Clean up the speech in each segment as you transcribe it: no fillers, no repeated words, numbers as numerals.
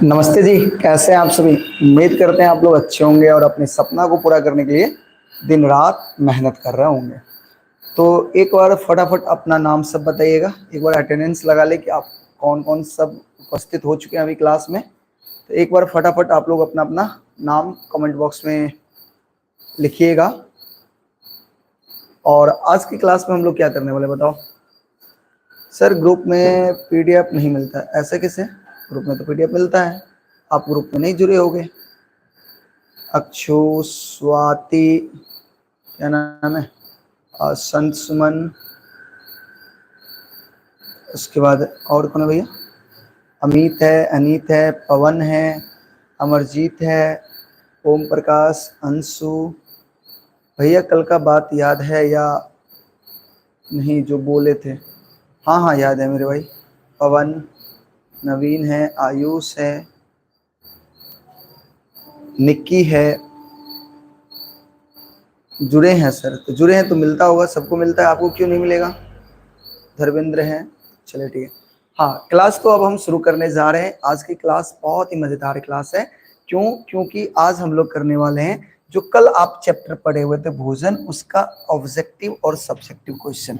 नमस्ते जी, कैसे हैं आप सभी। उम्मीद करते हैं आप लोग अच्छे होंगे और अपने सपना को पूरा करने के लिए दिन रात मेहनत कर रहे होंगे। तो एक बार फटाफट अपना नाम सब बताइएगा, एक बार अटेंडेंस लगा ले कि आप कौन-कौन सब उपस्थित हो चुके हैं अभी क्लास में। तो एक बार फटाफट आप लोग अपना अपना नाम कमेंट बॉक्स में लिखिएगा। और आज की क्लास में हम लोग क्या करने वाले बताओ। सर ग्रुप में पीडीएफ नहीं मिलता, ऐसे कैसे? ग्रुप में तो पीडीएफ मिलता है, आप ग्रुप में नहीं जुड़े होगे। अक्षु, स्वाति, क्या नाम है, संत सुमन, उसके बाद और कौन है भैया, अमित है, अनीत है, पवन है, अमरजीत है, ओम प्रकाश, अंशु भैया। कल का बात याद है या नहीं जो बोले थे? हाँ हाँ याद है मेरे भाई। पवन, नवीन है, आयुष है, निक्की है, जुड़े हैं सर। तो जुड़े हैं तो मिलता होगा, सबको मिलता है, आपको क्यों नहीं मिलेगा? धर्मेंद्र हैं, चलिए ठीक है। हाँ क्लास तो अब हम शुरू करने जा रहे हैं। आज की क्लास बहुत ही मज़ेदार क्लास है। क्यों? क्योंकि आज हम लोग करने वाले हैं जो कल आप चैप्टर पढ़े हुए थे भोजन, उसका ऑब्जेक्टिव और सब्जेक्टिव क्वेश्चन।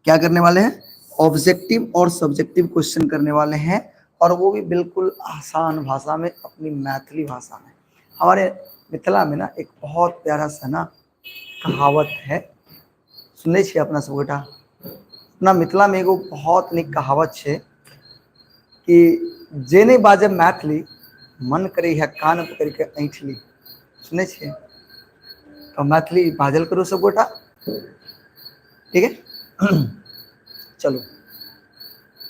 क्या करने वाले हैं? ऑब्जेक्टिव और सब्जेक्टिव क्वेश्चन करने वाले हैं, और वो भी बिल्कुल आसान भाषा में, अपनी मैथिली भाषा में। हमारे मिथिला में ना एक बहुत प्यारा सा ना कहावत है, सुनने छियै अपना सब गोटा? अपना मिथिला में एगो बहुत नीक कहावत छै कि जे नहीं बाजे मैथिली मन करे है कान पकड़ के ऐंठली। सुनै छियै? तो मैथिली बाजल करू सब गोटा, ठीक है। चलो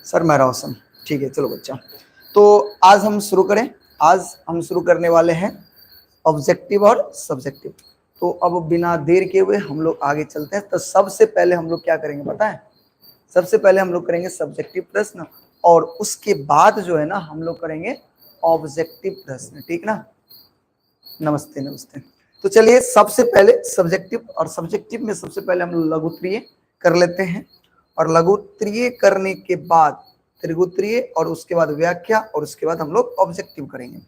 सर मैं रोशन, ठीक है चलो बच्चा। तो आज हम शुरू करें। आज हम शुरू करने वाले हैं ऑब्जेक्टिव और सब्जेक्टिव। तो अब बिना देर के हुए हम लोग आगे चलते हैं। तो सबसे पहले हम लोग क्या करेंगे पता है? सबसे पहले हम लोग करेंगे सब्जेक्टिव प्रश्न, और उसके बाद जो है ना हम लोग करेंगे ऑब्जेक्टिव प्रश्न, ठीक ना। नमस्ते नमस्ते। तो चलिए सबसे पहले सब्जेक्टिव, और सब्जेक्टिव में सबसे पहले हम लोग लघुत्तरीय कर लेते हैं, और लघुत्तरीय करने के बाद त्रिगुत्तरीय, और उसके बाद व्याख्या, और उसके बाद हम लोग ऑब्जेक्टिव करेंगे।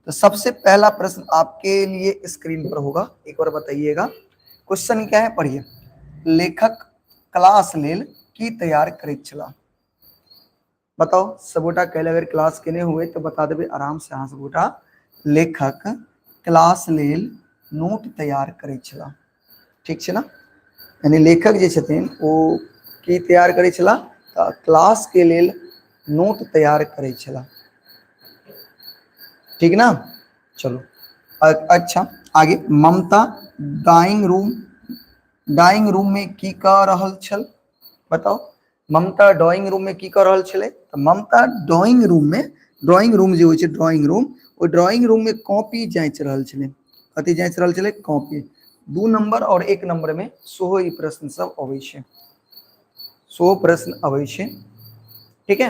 तो सबसे पहला प्रश्न आपके लिए स्क्रीन पर होगा, एक बार बताइएगा क्वेश्चन क्या है, पढ़िए। लेखक क्लास लेल की तैयार करैत छला। बताओ सबोटा कहले अगर क्लास केने हुए तो बता देबे आराम से अहाँ सबगोटा। लेखक क्लास लेल नोट तैयार करैत छला, ठीक छै ना। यानी लेखक जे छथिन ओ की तैयार करै छला, तऽ क्लास के लेल नोट तैयार करै छला, ठीक ना। चलो अच्छा आगे, ममता ड्राइंग रूम में की कऽ रहल छल। बताओ ममता ड्राइंग रूम में की कऽ रहल छलै। तऽ ममता ड्राइंग रूम में, ड्राइंग रूम जे होइ छै ड्राइंग रूम, ओहि ड्राइंग रूम में कॉपी जाँच रहल छलै। कथी जाँच रहल छलै? कॉपी। 2 नंबर और 1 नंबर में सेहो ई प्रश्न सब अबै छै, सेहो प्रश्न अबै छै, ठीक है।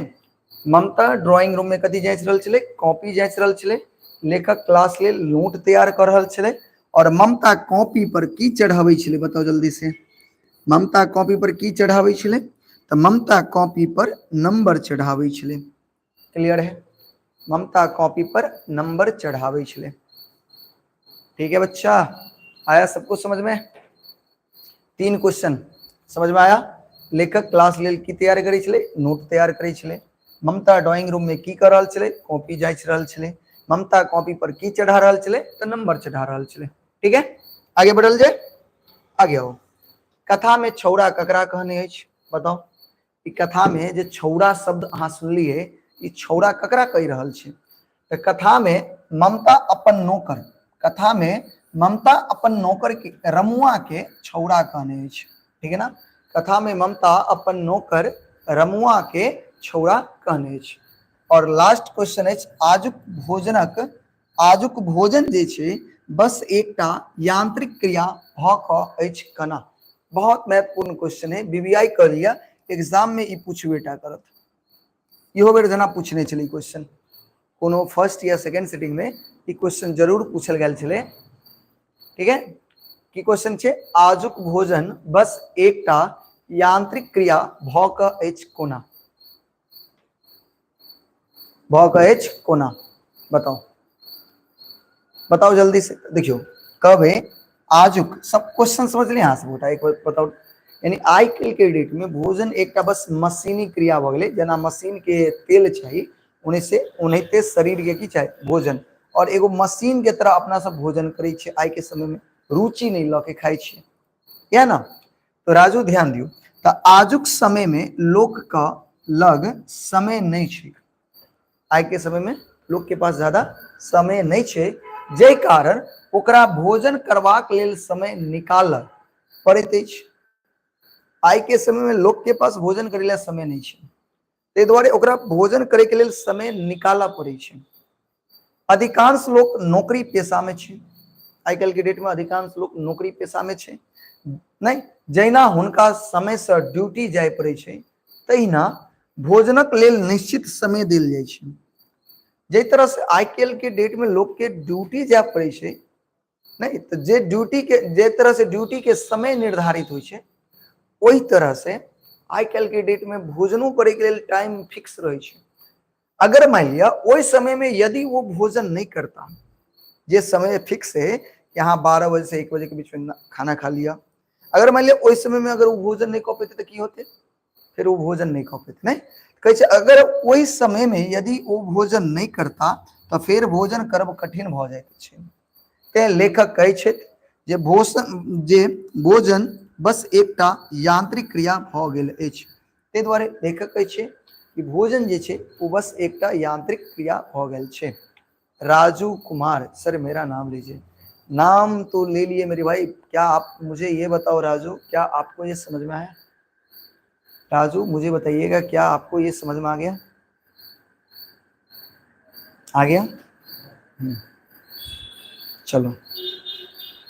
ममता ड्राइंग रूम में कथी जाँच रहल छलै? कॉपी जाँच रहल छलै। लेखक क्लास लेल नोट तैयार कऽ रहल छलै, और ममता कॉपी पर की चढ़ाबै छलै? बताओ जल्दी से। ममता कॉपी पर की चढ़ाबै छलै? तऽ ममता कॉपी पर नंबर चढ़ाबै छलै। क्लियर है? ममता कॉपी पर नंबर चढ़ाबै छलै, ठीक है बच्चा। आया सबको समझ में? 3 क्वेश्चन समझ में आया। लेखक क्लास लेल की तैयार करै छलै? नोट तैयार करै छलै। ममता ड्राइंग रूम में की कर रहल छलै? कॉपी जाँच रहल छलै। ममता कॉपी पर की चढ़ा रहल छलै? तऽ नंबर चढ़ा रहल छलै, ठीक है। आगे बढ़ल जाए, आगे आओ। कथा में छौड़ा ककरा कहने अछि? बताओ। ई कथा में जे छौड़ा शब्द अहाँ सुनलिए, ई छौड़ा ककरा कहि रहल छै? तऽ कथा में ममता अपन नौकर, कथा में ममता अपन नौकर के रमुआ के छौड़ा कहने अछि, ठीक है ना। कथा में ममता अपन नौकर रमुआ के छौड़ा कहने अछि। और लास्ट क्वेश्चन अछि, आजुक भोजन जे छै बस एकटा यांत्रिक क्रिया भऽ कऽ अछि केना? बहुत महत्वपूर्ण क्वेश्चन है, बीबीआई कर लिया, एग्जाम में ई पूछबे टा करत। इहो बेर जेना पूछने छलै क्वेश्चन, कोनो फर्स्ट या सेकेंड सिटिंग में ई क्वेश्चन जरूर पूछल गेल छलै, ठीक है। की क्वेश्चन छै? आजुक भोजन बस एकटा यांत्रिक क्रिया भऽ कऽ अछि कोना, भऽ कऽ अछि कोना, बताउ बताउ जल्दी से। देखियौ कहबै आजुक सब क्वेश्चन समझ लियै अहाँ सब गोटा, एक बार बताउ। यानी आइ काल्हि के डेट में भोजन एकटा बस मशीनी क्रिया भऽ गेलै, जेना मशीन के तेल चाही ओने से ओनाहिते शरीर के की चाही भोजन, और एगो मशीन के तरह अपना सब भोजन करै छियै आइ के समय में, रुचि नहीं लऽ के खाइ छियै, इएह ना। तो राजू ध्यान दियौ, तऽ आजुक समय में लोक के लग समय नहीं छै, आइ के समय में लोक के पास ज्यादा समय नहीं छै, जाहि कारण ओकरा भोजन करबाक लेल समय निकालऽ पड़ैत अछि। आइ के समय में लोक के पास भोजन करै लेल समय नहीं छै, ताहि दुआरे ओकरा भोजन करे के लेल समय निकालऽ पड़ै छै। अधिकांश लोक नौकरी पेशा में छै, आइ काल्हि के डेट में अधिकांश लोक नौकरी पेशा में छै, नहीं जहिना हुनका समय से ड्यूटी जाय पड़ै छै तहिना भोजनक लेल निश्चित समय देल जाइ छै। जाहि तरह से आइ काल्हि के डेट में लोक के ड्यूटी जाय पड़ै छै, नहीं तो जे ड्यूटी के जे तरह से ड्यूटी के समय निर्धारित होइ छै ओहि तरह से आइ काल्हि के डेट में भोजनो करे के लेल टाइम फिक्स रहै छै। अगर मान लिया ओहि समय में यदि वो भोजन नहीं करता, जे समय फिक्स है यहाँ 12 बजे से 1 बजे के बीच में खाना खा लिया, अगर मान लिया ओहि समय में अगर वो भोजन नहीं कऽ पेते तो की होते, फिर वो भोजन नहीं कऽ पेते। नहीं कहै छै अगर ओहि समय में यदि वो भोजन नहीं करता तो फिर भोजन करब कठिन भऽ जाइत छै। तें लेखक कहै छथि जे भोजन बस एकटा यांत्रिक क्रिया भऽ गेल अछि। ताहि दुआरे लेखक कहै छै कि भोजन जे छै ओ बस एकटा यांत्रिक क्रिया भऽ गेल छै। राजू कुमार सर मेरा नाम लीजिए, नाम तो ले लिए मेरे भाई, क्या आप मुझे ये बताओ राजू, क्या आपको ये समझ में आया? राजू मुझे बताइएगा क्या आपको ये समझ में आ गया? आ गया? चलो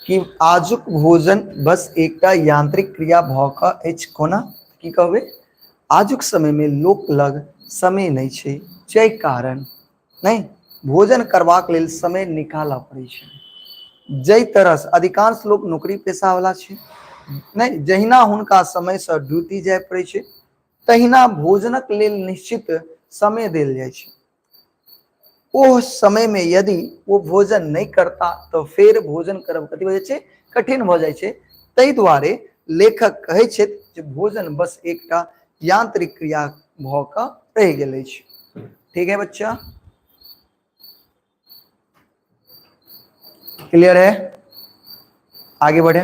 कि आजुक भोजन बस एकटा यांत्रिक क्रिया भऽ कऽ अछि कोना, की कहबै आजुक समय में लोक लग समय नहीं छै, जाहि कारण नहीं भोजन करबाक लेल समय निकालऽ पड़ै छै। जाहि तरह से अधिकांश लोक नौकरी पेशा वाला छै, नहीं जहिना हुनका समय से ड्यूटी जाय पड़ै छै तहिना भोजनक लेल निश्चित समय देल जाइ छै। ओ समय में यदि वो भोजन नहीं करता तो फिर भोजन करब कथी भऽ जाइ छै, कठिन भऽ जाइ छै। ताहि दुआरे लेखक कहै छथि जे भोजन बस एकटा यांत्रिक क्रिया भऽ कऽ रहि गेल अछि। ठीक है बच्चा, क्लियर है? आगे बढ़े,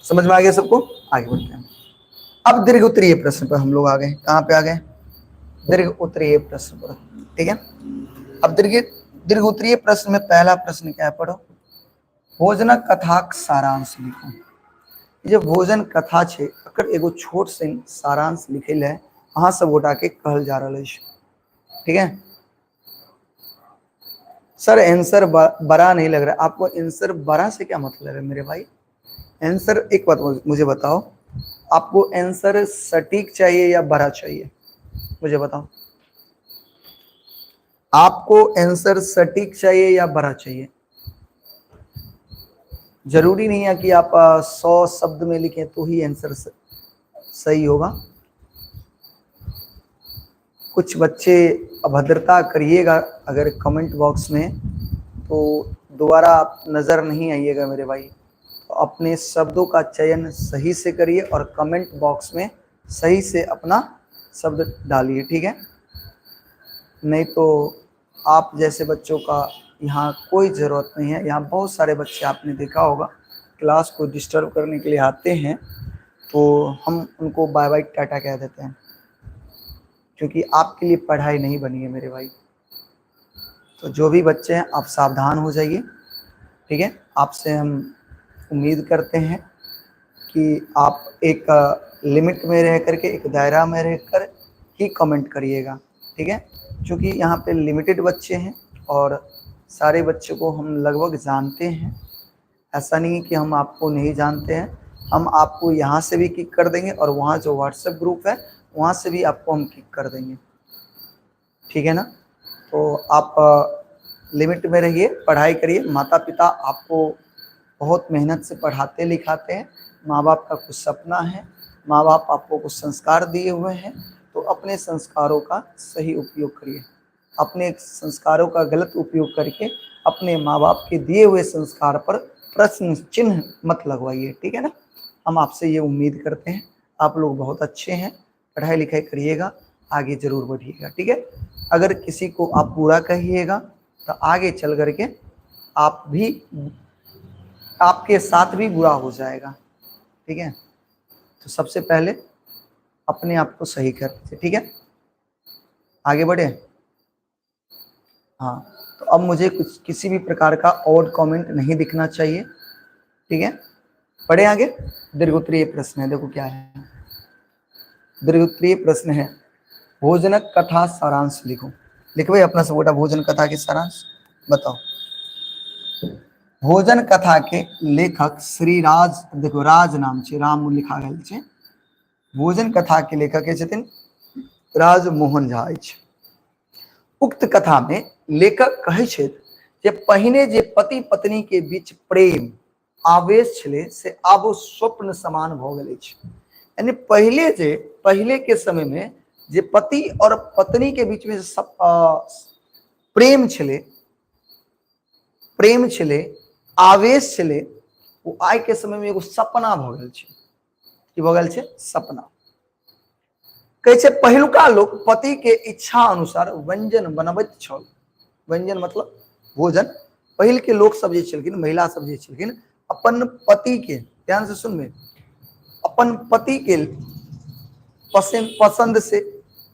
समझ में आ गया सबको? आगे बढ़ते हैं। अब दीर्घ उत्तरीय प्रश्न पर हम लोग आ गए। कहां पे आ गए? दीर्घ उत्तरीय प्रश्न पर। ठीक है, अब दीर्घ दीर्घ उत्तरीय प्रश्न में पहला प्रश्न क्या है, पढ़ो। भोजनक कथाक सारांश लिखो। जे भोजन कथा छै एकर एगो छोट सन सारांश लिखै लए अहाँ सब गोटा के कहल जा रहल अछि। ठीक है सर, आंसर बड़ा नहीं लग रहा है आपको? आंसर बड़ा से क्या मतलब है मेरे भाई? आंसर एक बात मुझे बताओ, आपको आंसर सटीक चाहिए या बड़ा चाहिए? मुझे बताओ, आपको आंसर सटीक चाहिए या बड़ा चाहिए? जरूरी नहीं है कि आप 100 शब्द में लिखें तो ही आंसर सही होगा। कुछ बच्चे अभद्रता करिएगा अगर कमेंट बॉक्स में तो दोबारा आप नज़र नहीं आइएगा मेरे भाई। तो अपने शब्दों का चयन सही से करिए और कमेंट बॉक्स में सही से अपना शब्द डालिए, ठीक है? नहीं तो आप जैसे बच्चों का यहाँ कोई ज़रूरत नहीं है। यहाँ बहुत सारे बच्चे आपने देखा होगा क्लास को डिस्टर्ब करने के लिए आते हैं, तो हम उनको बाय बाय टाटा कह देते हैं, क्योंकि आपके लिए पढ़ाई नहीं बनी है मेरे भाई। तो जो भी बच्चे हैं आप सावधान हो जाइए, ठीक है? आपसे हम उम्मीद करते हैं कि आप एक लिमिट में रह करके, एक दायरा में रहकर ही कमेंट करिएगा, ठीक है? क्योंकि यहाँ पे लिमिटेड बच्चे हैं और सारे बच्चों को हम लगभग जानते हैं। ऐसा नहीं है कि हम आपको नहीं जानते हैं, हम आपको यहाँ से भी किक कर देंगे और वहाँ जो व्हाट्सएप ग्रुप है वहाँ से भी आपको हम किक कर देंगे, ठीक है ना? तो आप लिमिट में रहिए, पढ़ाई करिए। माता पिता आपको बहुत मेहनत से पढ़ाते लिखाते हैं, माँ बाप का कुछ सपना है, माँ बाप आपको कुछ संस्कार दिए हुए हैं, तो अपने संस्कारों का सही उपयोग करिए। अपने संस्कारों का गलत उपयोग करके अपने माँ बाप के दिए हुए संस्कार पर प्रश्न चिन्ह मत लगवाइए, ठीक है ना। हम आपसे ये उम्मीद करते हैं, आप लोग बहुत अच्छे हैं, पढ़ाई लिखाई करिएगा, आगे जरूर बढ़िएगा, ठीक है। अगर किसी को आप बुरा कहिएगा तो आगे चल करके आप भी, आपके साथ भी बुरा हो जाएगा, ठीक है। तो सबसे पहले अपने आप को सही कर लीजिए, ठीक है। आगे बढ़े, हाँ। तो अब मुझे कुछ किसी भी प्रकार का ऑड कमेंट नहीं दिखना चाहिए, ठीक है। पढ़े आगे, दीर्घोत्तरीय प्रश्न है, देखो क्या है। दीर्घोत्तरीय प्रश्न है, भोजनक कथा सारांश लिखो। लिखो अपना सब गोटा भोजन कथा के सारांश बताओ। भोजन कथा के लेखक श्री राज, देखो राज नाम छे, राम लिखा गेल छे। भोजन कथा के लेखक के छथिन राज मोहन झा अछि। उक्त कथा में लेखक कहै छथि जे पहिने जे पति पत्नी के बीच प्रेम आवेश छलै से आब स्वप्न समान भऽ गेल अछि। यानी पहिले जे, पहिले के समय में जे पति और पत्नी के बीच में सब प्रेम छलै, प्रेम छलै, आवेश छलै, ओ आइ के समय में एगो सपना भऽ गेल छै। की भऽ गेल छै? सपना। कहै छै पहिलुका लोक पति के इच्छा अनुसार व्यंजन बनबैत छल। व्यंजन मतलब भोजन। पहिल के लोक सब जे छलखिन, महिला सब जे छलखिन, अपन पति के, ध्यान से सुनबे, अपन पति के पसंद से,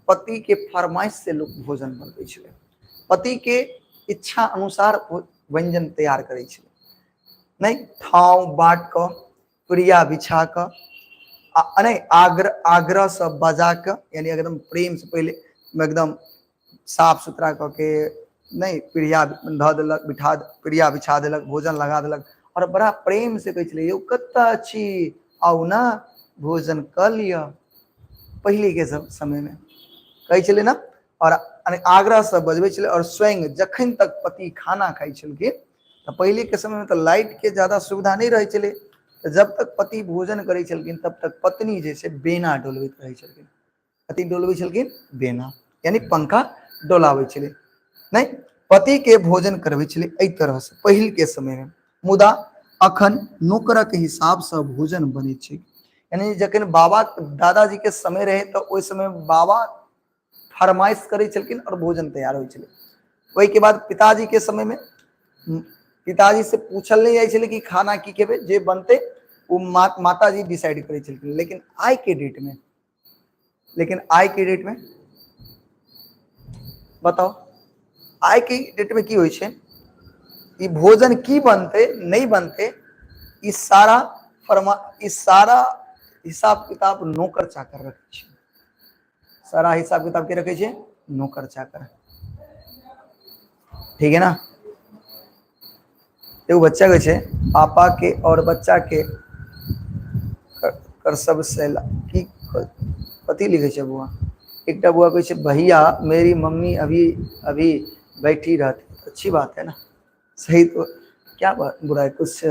पति के फरमाइश से लोक भोजन बनबै छलै। पति के इच्छा अनुसार व्यंजन तैयार करै छलै। नहि ठाव बाट कऽ, प्रिया बिछा कऽ, आ नहि आग्रह से बजा कऽ, यानी एकदम प्रेम से पहले एकदम साफ सुथरा कऽ के, नहि प्रिया धऽ देलक, बिठा, प्रिया बिछा देलक, भोजन लगा देलक, और बड़ा प्रेम से कहै छलै, यौ कतऽ छी, आउ ना भोजन कऽ लिअ। पहिले के सब समय में कहै छलै ना, और आग्रह से बजबै छलै, और स्वयं जखन तक पति खाना खाइ छलखिन, तऽ पहिले के समय में तऽ लाइट के ज्यादा सुविधा नहीं रहै छलै, तऽ जब तक पति भोजन करै छलखिन तब तक पत्नी जे छै बेना डोलबैत रहै छलखिन। कथी डोलबै छलखिन? बेना, यानी पंखा डोलाबै छलै। नहीं, पति के भोजन करबै छलै एहि तरह से पहिल के समय में। मुदा अखन नौकरक हिसाब से भोजन बनै छै। यानी जखन बाबा दादाजी के समय रहे तऽ ओहि समय में बाबा फरमाइश करै छलखिन और भोजन तैयार होइ छलै। ओहिके बाद पिताजी के समय में पिताजी से पूछल नहीं जाइ छलै कि खाना की खेबै, जे बनतै ओ माताजी डिसाइड करै छलखिन। लेकिन आइ के डेट में, लेकिन आइ के डेट में बताओ, आइ के डेट में की होइ छै? ई भोजन की बनतै नहीं बनतै, ई सारा फरमा, ई सारा हिसाब किताब नौकर चाकर रखै छै। सारा हिसाब किताब के रखे छै? नौकर चाकर, ठीक है ना। एगो बच्चा कहै छै पापा के और बच्चा के कर सब से की कथी लिखे छै बौआ? एकटा बौआ कहै छै भैया मेरी मम्मी अभी अभी बैठी रहती, अच्छी बात है ना, सही तो क्या बुरा है, कुछ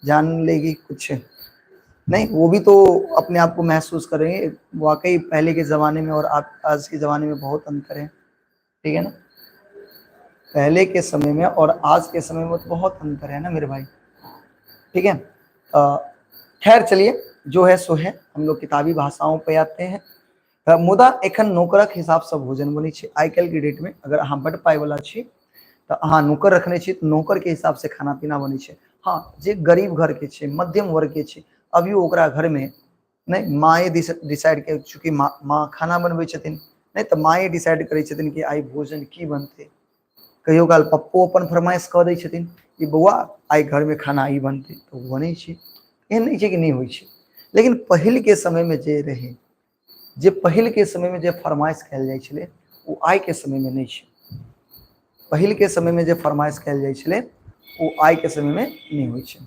जान लेगी कुछ नहीं, वो भी तो अपने आप को महसूस करेंगे। वाकई पहले के ज़माने में और आज के ज़माने में बहुत अंतर है, ठीक है ना। पहले के समय में और आज के समय में तो बहुत अंतर है ना मेरे भाई, ठीक है। खैर चलिए, जो है सो है, हम लोग किताबी भाषाओं पे आते हैं। तऽ मुदा एखन नौकरक हिसाबसँ भोजन बनै छै। आइ काल्हि के डेट में अगर अहाँ बड पाइ वाला छी तऽ अहाँ नौकर रखने छी तऽ नौकर के हिसाब से खाना पीना बनै छै। हाँ, जे गरीब घर के छै, मध्यम वर्ग के छै, अभियो ओकरा घर में नहि माए डिसाइड के, चूँकि माँ खाना बनबै छथिन, नहि तऽ माए डिसाइड करै छथिन कि आइ भोजन की बनतै। कहियो काल पप्पो अपन फरमाइश कऽ दै छथिन कि बौआ आइ घर में खाना ई बनतै, तऽ ओ बनै छै। एहन नहि छै कि नहि होइ छै। लेकिन पहिल के समय में जे रहै, जे पहिल के समय में जे फरमाइश कयल जाइ छलै ओ आइ के समय में नहि छै। पहिल के समय में जे फरमाइश कयल जाइ छलै ओ आइ के समय में नहि होइ छै।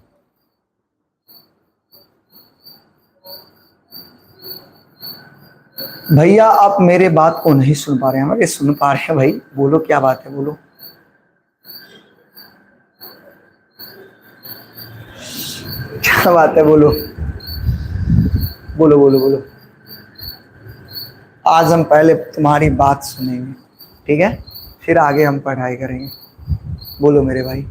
भैया आप मेरे बात को नहीं सुन पा रहे हैं। अरे सुन पा रहे हैं भाई, बोलो क्या बात है, बोलो। क्या बात है, बोलो। बोलो बोलो बोलो। आज हम पहले तुम्हारी बात सुनेंगे, ठीक है, फिर आगे हम पढ़ाई करेंगे। बोलो मेरे भाई।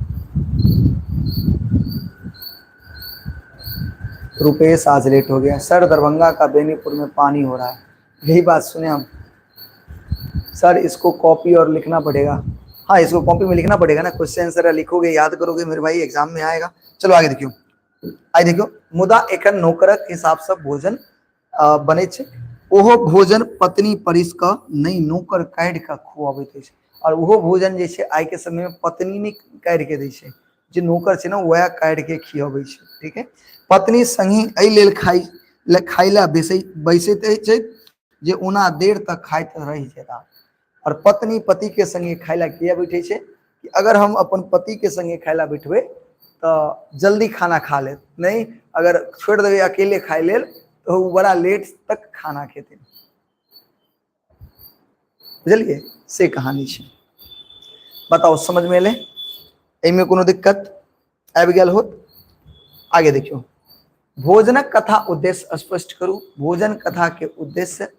रुपेश आज लेट हो गया। सर दरभंगा का बेनीपुर में पानी हो रहा है, यही बात सुने हम। सर इसको कॉपी और लिखना पड़ेगा। हाँ इसको कॉपी में लिखना पड़ेगा ना, क्वेश्चन आंसर लिखोगे याद करोगे मेरे भाई, एग्जाम में आएगा। चलो आगे देखियो, आइ देखियो। मुदा एखन नौकरक हिसाब से भोजन बनै छै, ओहो भोजन पत्नी परिस कऽ नहि नौकर काढ़ि कऽ खुआबैत अछि। और ओहो भोजन जे छै आइ के समय में पत्नी नहि काढ़ि के दै छै, जे नौकर छै ने वएह काढ़ि के खियाबै छै। ठीक है, पत्नी संगी एहि लेल खाइ खाइ लए बैसैत अछि जे ओना देर तक खाइत रहि जेता। और पत्नी पति के संगे खाइ लए किया बैठे छै कि अगर हम अपन पति के संगे खाइ लए बैठबै तऽ जल्दी खाना खा लेत, नहीं अगर छोड़ि देबै अकेले खाइ लेल तऽ ओ बड़ा लेट तक खाना खेतै। बुझलियै, से कहानी छै। बताउ समझ में एलै? एहिमे कोनो दिक्कत आबि गेल होत? आगे देखियौ, भोजनक कथा उद्देश्य स्पष्ट करू। भोजन कथा के उद्देश्य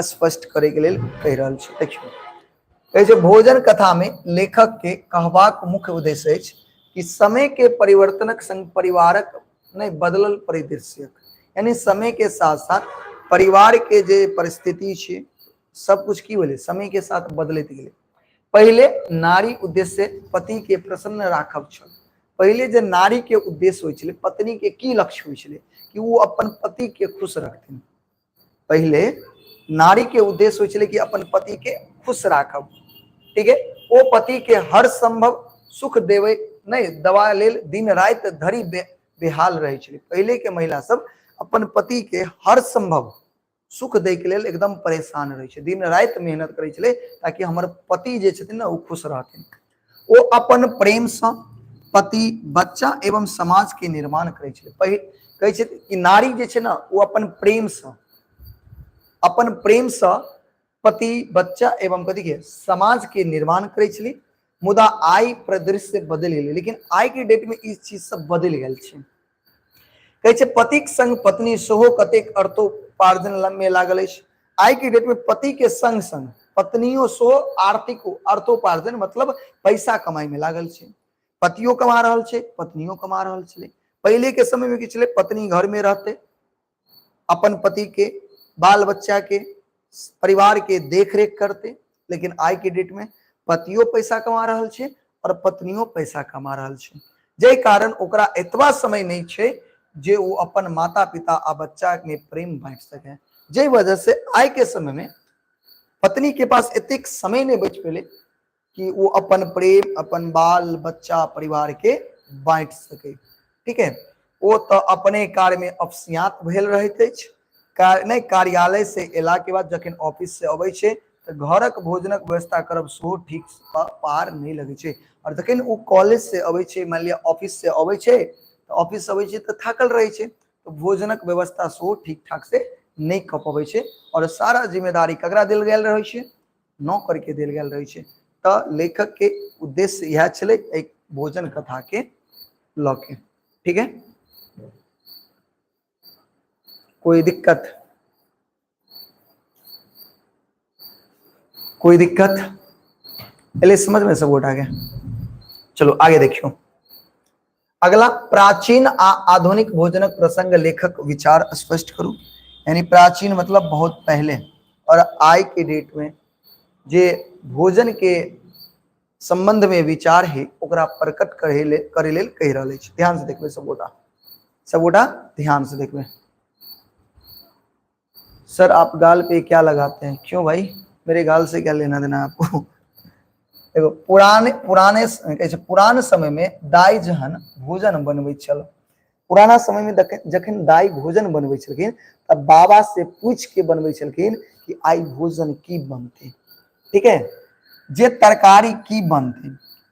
स्पष्ट करे के लेल कहि रहल छी। देखियौ कहै छै भोजन कथा में लेखक के कहबाक मुख्य उद्देश्य अछि कि समय के परिवर्तनक संग परिवारक नहि बदलल परिदृश्यक, यानी समय के साथ साथ परिवार के जे परिस्थिति छै सब कुछ की भेलै समय के साथ बदलैत गेलै। पहिले नारी उद्देश्य पति के प्रसन्न राखब छल। पहिले जे नारी के उद्देश्य होइ छलै, पत्नी के की लक्ष्य होइ छलै कि ओ अपन पति के खुश रखथिन। पहिले नारी के उद्देश्य होइ छलै कि अपन पति के खुश राखब, ठीक है, ओ पति के हर संभव सुख देवे नहीं दवा लेल दिन राति धरि बेहाल रहै छलै। पहिले के महिला सब अपन पति के हर संभव सुख दै के लेल एकदम परेशान रहै छै, दिन राति मेहनत करै छलै ताकि हमर पति जे छथिन ने ओ खुश रहथिन। ओ अपन प्रेम से पति, बच्चा एवं समाज के निर्माण करै छलै। कहै छै कि नारी जे छै ने ओ अपन प्रेम से पति, बच्चा एवं कथी के समाज के निर्माण करै छलै। मुदा आइ परिदृश्य बदलि गेलै, लेकिन आइ के डेट में ई चीज सब बदलि गेल छै। कहै छै पतिक संग पत्नी सेहो कतेक अर्थोपार्जन में लागल अछि। आइ के डेट में पति के संग संग पत्नियो सेहो आर्थिक अर्थोपार्जन मतलब पैसा कमाई में लागल छै। पतियो कमा रहल छै, पत्नियो कमा रहल छलै। पहिले के समय में की छलै, पत्नी घर में रहते अपन पति के, बाल बच्चा के, परिवार के देख रेख करते, लेकिन आइ के डेट में पतियो पैसा कमा रहल छै और पत्नियो पैसा कमा रहल छै, जाहि कारण ओकरा एतबा समय नहीं छै जे ओ अपन माता पिता आ बच्चा में प्रेम बांटि सके। जाहि वजह से आइ के समय में पत्नी के पास एतेक समय नहीं बचि पेलै कि ओ अपन प्रेम अपन बाल बच्चा परिवार के बांटि सके। ठीक है, ओ तो अपने कार्य में अपसियात भेल रहैत अछि। नहि कार्यालय से एला के बाद जखन ऑफिस से अबै छै तऽ घरक भोजनक व्यवस्था करब सेहो ठीक पार नहि लगै छै। और जखन ओ कॉलेज से अबै छै, मानि लिअ ऑफिस से अबै छै, तऽ ऑफिस से अबै छै तऽ थाकल रहै छै, तऽ भोजनक व्यवस्था सेहो ठीक ठाक से नहि कऽ पबै छै। और सारा जिम्मेदारी ककरा देल गेल रहै छै? नौकर के देल गेल रहै छै। तऽ लेखक के उद्देश्य इएह छलै एहि भोजन कथा के लऽ के। ठीक है, कोई दिक्कत? कोई दिक्कत? पहले समझ में सब गोटा के। चलो आगे देखियो। अगला, प्राचीन आ आधुनिक भोजनक प्रसंग लेखक विचार स्पष्ट करू। यानी प्राचीन मतलब बहुत पहले और आय के डेट में जे भोजन के संबंध में विचार है ओकरा प्रकट करे लेल कहि रहल अछि। ध्यान से देखबै सब गोटा, सब गोटा ध्यान से देखबै। सर आप गाल पे क्या लगाते हैं? क्यों भाई, मेरे गाल से क्या लेना देना है आपको? देखो पुराने पुराने कहै छै पुरान समय में दाई जहन भोजन बनबै छल, पुराना समय में जखन दाई भोजन बनबै छलखिन तब बाबा से पूछ के बनबै छलखिन कि आई भोजन की बनते, ठीक है, जे तरकारी की बनते।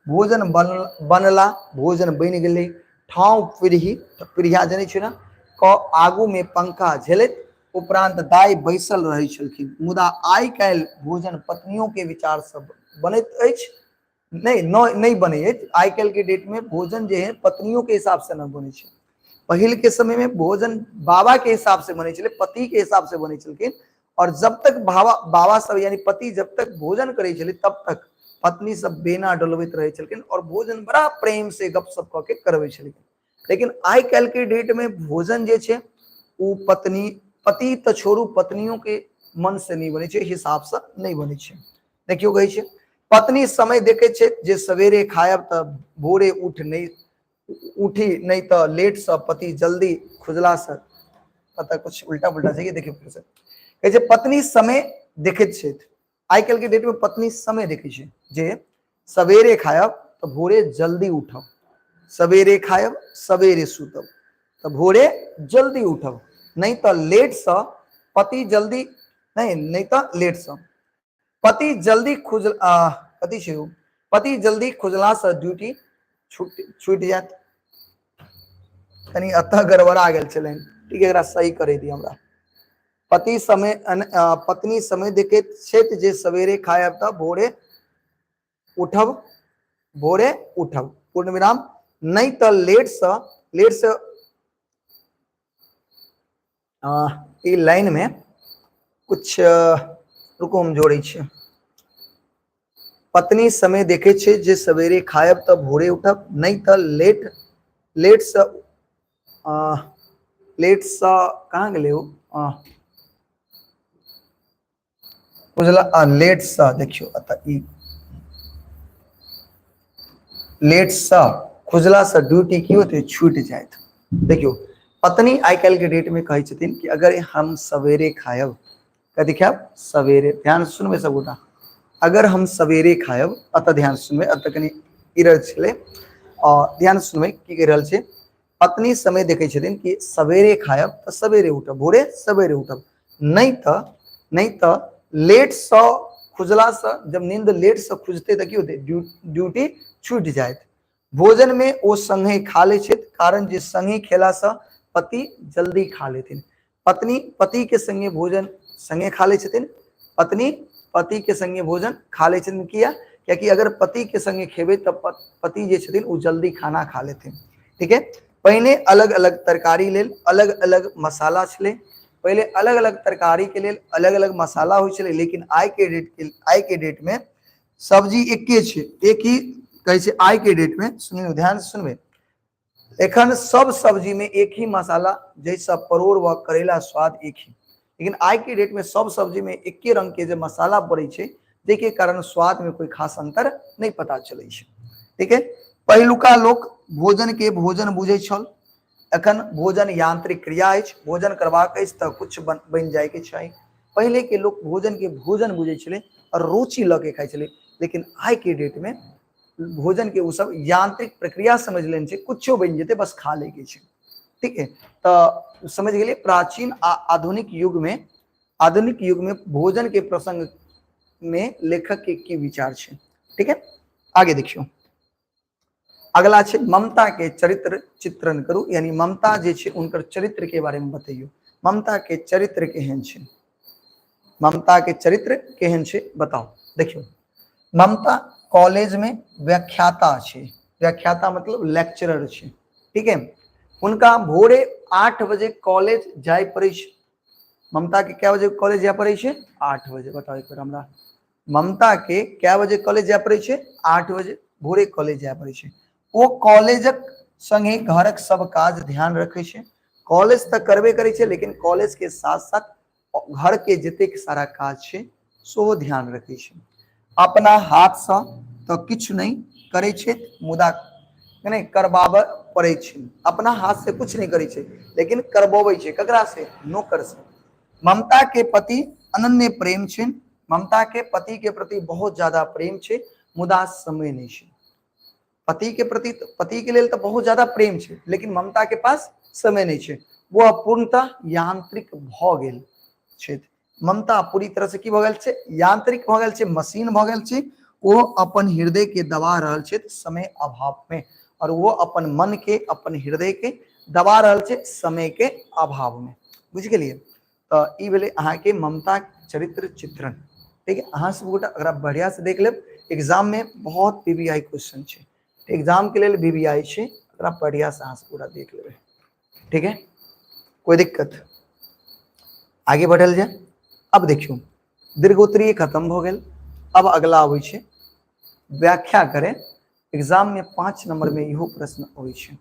भोजन बनला, भोजन बनि गेलै, ठाव पीढ़ी, पीढ़िया जनै छै ने, क आगू में पंखा झेलैत उपरांत दाई बैसल रहै छलखिन। मुदा आइ काल्हि भोजन पत्नियों के विचार से बनैत अछि, नहीं, न, नहीं बनै अछि। आइ काल्हि के डेट में भोजन जे है पत्नियों के हिसाब से न बनै छै। पहिल के समय में भोजन बाबा के हिसाब से बनै छलै, पति के हिसाब से बनै छलखिन। और जब तक बाबा बाबा सब यानी पति जब तक भोजन करै छलै तब तक पत्नी सब बेना डोलबैत रहै छलखिन और भोजन बड़ा प्रेम से गपशप कऽ के करबै छलखिन। लेकिन आइ काल्हि के डेट में भोजन जे छै ओ पत्नी पति तऽ छोड़ू पत्नियों के मन से नहि बनै छै, हिसाब से नहि बनै छै। देखियौ कहै छै पत्नी समय देखै छै जे सवेरे खायब तऽ भोरे उठ नहि उठी, नहीं तो लेट से पति जल्दी खुजला से पता कुछ उल्टा पुल्टा छै। देखियौ फिर से कहै छै पत्नी समय देखैत छथि। आइ काल्हि के डेट में पत्नी समय देखै छै जे सवेरे खायब तऽ भोरे जल्दी उठब, सवेरे खायब सवेरे सुतब तऽ भोरे जल्दी उठब, नहीं तऽ लेट से पति जल्दी नहीं, नहीं तऽ लेट से पति जल्दी खुज कथी छै पति जल्दी खुजला से ड्यूटी छूट जायत। कनी अतः गड़बड़ा गेल छलनि, ठीक है, एकरा सही करे दी हमरा। पति समय पत्नी समय देखैत छथि जे सवेरे खायब तऽ भोरे उठब, भोरे उठब पूर्ण विराम, नहीं तऽ लेट से ई लाइन में कुछ रुको हम जोड़ै छी। पत्नी समय देखे छै जे सवेरे खायब तऽ भोरे उठब, नहीं तऽ लेट लेट से लेट से कहाँ गेलै ओ बुझला लेट से देखियौ अतः ई लेट से खुजला से ड्यूटी की होते छूट जायत। देखियौ पत्नी आइ काल्हि के डेट में कहै छथिन कि अगर हम सवेरे खायब, कथी खायब सवेरे, ध्यान से सुनबै सबगोटा, अगर हम सवेरे खायब, अतः ध्यान से सुनबै, अतः कनि इरर छलै, और ध्यान से सुनबै की कहि रहल छै। पत्नी समय देखै छथिन कि सवेरे खायब तऽ सवेरे उठब, भोरे सवेरे उठब, नहीं तऽ लेट से खुजला से जब नींद लेट से खुजते तऽ की होतै ड्यूटी छूट जायत। भोजन में ओ संगे खा लै छथि, कारण जे संगे खेला से पति जल्दी खा लेथिन। पत्नी पति के संगे भोजन संगे खा लै छथिन, पत्नी पति के संगे भोजन खा लै छथिन। किया? कियाकि अगर पति के संगे खेबै तऽ पति जे छथिन ओ जल्दी खाना खा लेथिन। ठीक है, पहिने अलग अलग तरकारी लेल अलग अलग मसाला छलै, पहिले अलग अलग तरकारी के लेल अलग अलग मसाला होइ छलै, लेकिन आइ के डेट में सब्जी एके छै, एक ही कहै छै। आइ के डेट में सुनियौ ध्यान से सुनबै, एखन सब सब्जी में एक ही मसाला, जैसा परोड़ व करेला स्वाद एक ही, लेकिन आइ के डेट में सब सब्जी में एके रंग के जे मसाला पड़ै छै, जाहिके कारण स्वाद में कोई खास अंतर नहीं पता चलै छै। ठीक है, पहिलुका लोक भोजन के भोजन बुझै छल, एखन भोजन यांत्रिक क्रिया अछि, भोजन करबाक अछि तऽ कुछ बनि जाय के चाही। पहिले के लोक भोजन के भोजन बुझै छलै और रुचि लऽ के खाइ छलै, लेकिन आइ के डेट में भोजन के ओ सब यांत्रिक प्रक्रिया समझ लेने छै, कुछो बनि जेतै बस खा लै के छै। ठीक है, तऽ समझ गेलियै प्राचीन आ आधुनिक युग में, आधुनिक युग में भोजन के प्रसंग में लेखक के की विचार छै। ठीक है, आगे देखियौ, अगला छै ममता के चरित्र चित्रण करू, यानी ममता जे छै उनकर चरित्र के बारे में बतैयौ। ममता के चरित्र केहन छै, ममता के चरित्र केहन छै बताउ। देखियौ ममता कॉलेज में व्याख्याता छै, व्याख्याता मतलब लेक्चरर छै। ठीक है, हुनका भोरे 8 बजे कॉलेज जाय पड़ै छै। ममता के कै बजे कॉलेज जाय पड़ै छै? 8 बजे। बताउ एक बेर हमरा, ममता के कै बजे कॉलेज जाय पड़ै छै? 8 बजे भोरे कॉलेज जाय पड़ै छै। ओ कॉलेजक संगे घरक सब काज ध्यान रखै छै, कॉलेज तऽ करबे करै छै, लेकिन कॉलेज के साथ साथ घर के जतेक सारा काज छै सेहो ध्यान रखै छै। अपना हाथसँ तऽ किछु नहि करै छै, मुदा नहि करबाबऽ पड़ै छै। अपना हाथ से कुछ नहि करै छै, लेकिन करबबै छै। ककरा से? नौकर से। ममता के पति अनन्य प्रेम छै, ममता के पति के प्रति बहुत ज्यादा प्रेम छै, मुदा समय नहि छै। पति के प्रति, पति के लेल तऽ बहुत ज्यादा प्रेम छै, लेकिन ममता के पास समय नहि छै। वो पूर्णतः यांत्रिक भऽ गेल छथि। ममता पूरी तरह से की भऽ गेल छै? यांत्रिक भऽ गेल छै, मशीन भऽ गेल छै। ओ अपन हृदय के दबा रहल छथि समय अभाव में, और वो अपन मन के, अपन हृदय के दबा रहल छै समय के अभाव में। बुझि गेलियै? तऽ ई भेलै अहाँके ममता चरित्र चित्रण। ठीक है, अहाँ सब गोटा अगर बढ़िया से देख लेब, एग्जाम में बहुत VVI question छै, एग्जाम के लेल VVI छै, अगर बढ़िया से अहाँ सब गोटा देख लेबै। ठीक है, कोई दिक्कत? आगे बढ़ल जाए। अब देखियो, दीर्घोत्तरीय खत्म हो गेल। अब अगला अबै छै व्याख्या करें। एग्जाम में 5 नंबर में इहो प्रश्न अबै छै।